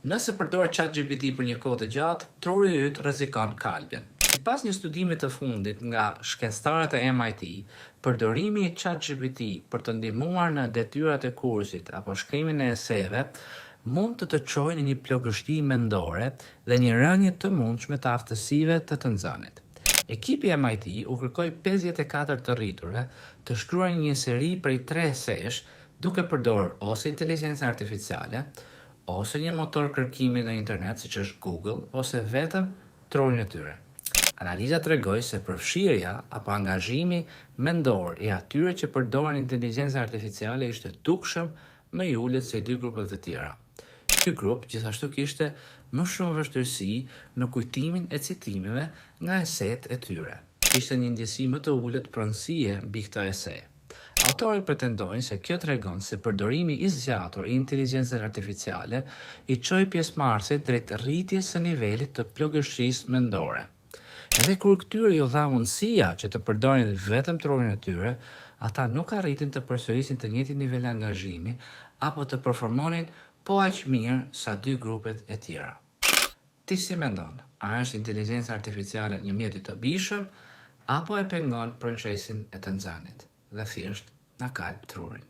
Nëse përdor ChatGPT për një kohë të gjatë, truri yt rrezikon kalbjen. Sipas një studimi të fundit nga shkencëtarët e MIT, përdorimi i ChatGPT për të ndihmuar në detyrat e kursit apo shkrimin e eseve mund të të çojë në një plogështi mendore dhe një rënie të mundshme të aftësive të të nxënit. Ekipi i MIT u kërkoi 54 të rriturve të shkruajnë një seri prej tre esesh duke përdorur ose inteligjencën artificiale, ose një motor kërkimi në internet siç është Google, ose vetëm trurin e tyre. Analiza tregoi se përfshirja apo angazhimi mendor i atyre që përdorin inteligjencën artificiale ishte dukshëm më i ulët se i dy grupeve të tjera. Ky grup gjithashtu kishte më shumë vështirësi në kujtimin e citimeve nga esetë e tyre. Kishte një ndjesi më të ulët pronësie mbi këto ese. Autorët pretendojnë se kjo tregon se përdorimi i zgjatur i inteligjencës artificiale i çoi pjesëmarrësit drejt rritjes së nivelit të plogështisë mendore. Edhe kur këtyre iu dha mundësia që të përdorin vetëm trurin e tyre, ata nuk arritën të përsërisin të njëjtin nivel angazhimi apo të performonin po aq mirë sa dy grupet e tjera. Ti si mendon, a është inteligjenca artificiale një mjet i dobishëm apo e pengon procesin e të nxënit dhe thjesht na kalb trurin?